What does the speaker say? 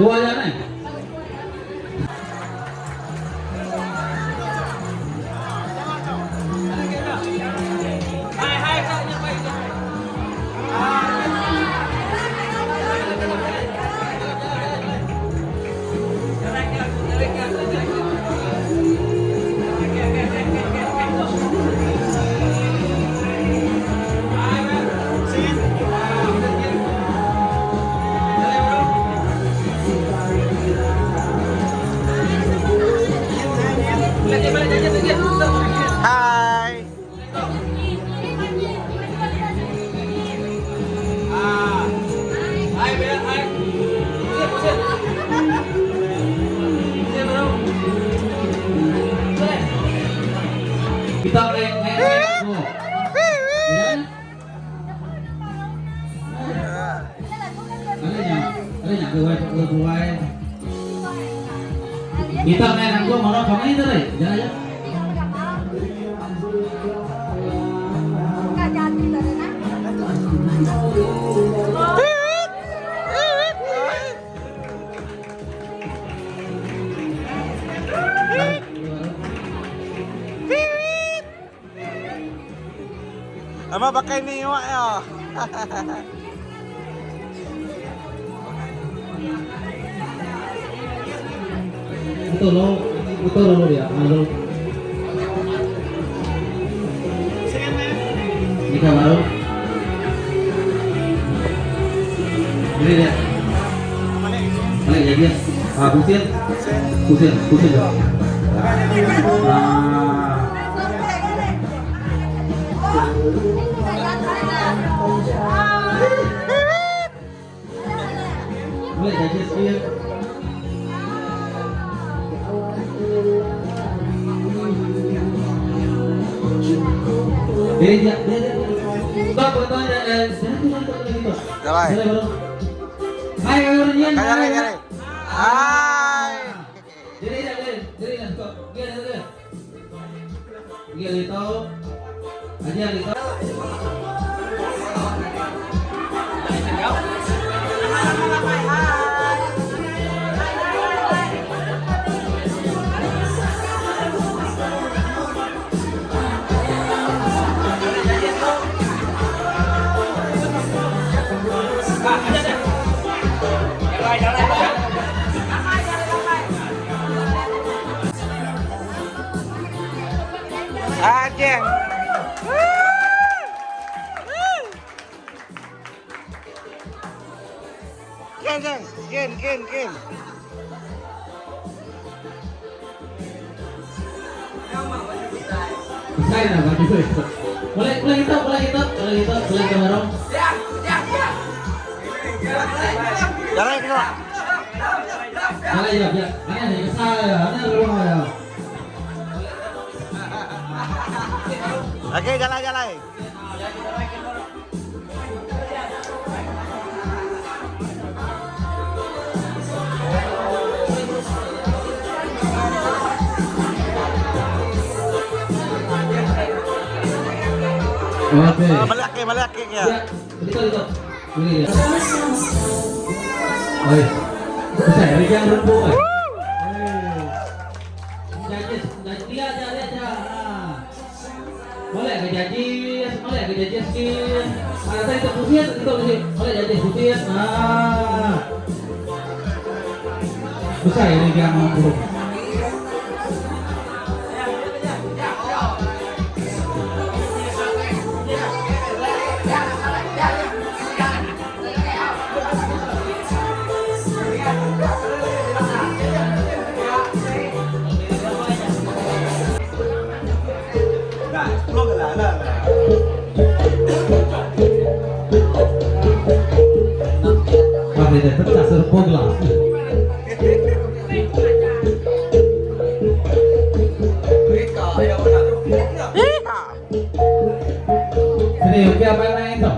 Dua aja neh. Hai. Kita naik naik naik aku. Ya. Ada nya, ada nya buai buai. Kita naik aku marah kami itu deh. Jangan aja. Ama pakai ni awak ya. Betul lo, betul lo dia, lo. Ini baru. Ini dia. Balik jadi ah pusing, pusing, pusing. Ah. Boleh jadi sikit. Dia dia dia dia. Stop betul ya. Eh, jangan tu tu tu. Jalan. Hai, hai, Hai, hai. Hai. Diri dah, diri, diri dah, stop. Dia dia dia. Dia dia tahu. Aja dia tahu. Ah, jeng. Ken, jeng. Ken, ken, ken. Saya nak bagi tu. Boleh, boleh kita, boleh kita, boleh kita, boleh kita bareng. Jalan kena. Boleh ya, ya. Ini ada saya, ini ada rumah ya. Okey, jalan, jalan. Okey. Ah, balik ke, balik ke ya. Ya, betul itu. Ini dia. Oi. Saya yang rembuk. eh. Jadi, dia aja, dia aja. Ah. Boleh ke jadi, boleh ke jadi sikit. Ah, tadi itu pusing, itu pusing. Boleh jadi pusing. Ah. Susah ini dia mampu. Wah, dia pecah serpong lah. Sini, okey apa yang naik tu?